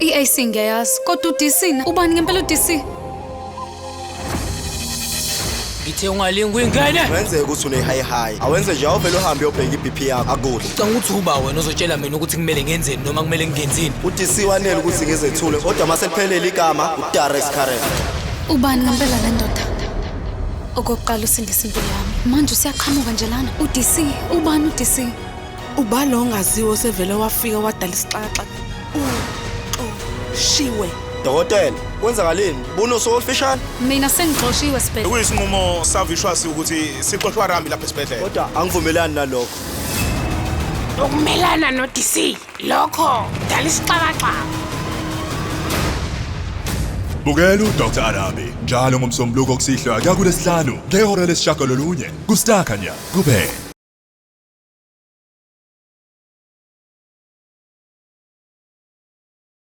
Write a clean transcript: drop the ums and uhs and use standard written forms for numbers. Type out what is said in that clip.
I-AC ngiyayazi, kodwa uDC na? Ubani ngempela uDC? Ngithe ungalingi uyingene. Wenzeka ukuthi une-high high. Awenze nje awuvele uhambe uyobheka i-BP yakho. Akuhle. Ucanga ukuthi uba wena ozotshela mina ukuthi kumele ngenzeni noma kumele ngingenzini. UDC wanele ukuthi ngizethule kodwa uma seliphelele igama uDarex Karen. Ubani ngempela le ndoda? Okokuqala usindisa impilo yami. Manje usiyaqhamuka nje lana. UDC, ubani uDC? Uba lo ongaziwa osevele wafika wadala isixakaxaka. Uxoshiwe. Dokotela, kwenzakaleni? Bunosuku olufishane? Mina sengixoshiwe esibhedlela. Kuyisinqumo savishwasi ukuthi sixoshwa Rambi lapha esibhedlela. Kodwa angivumelani nalokho. Ukumelana no-DC lokho dala isixakaxaka. Bukela uDr Arabi njalo ngomsombuluko kusihlwa kuya kulesihlanu ngehora lesishagalolunye kuStar Khanya kuphela.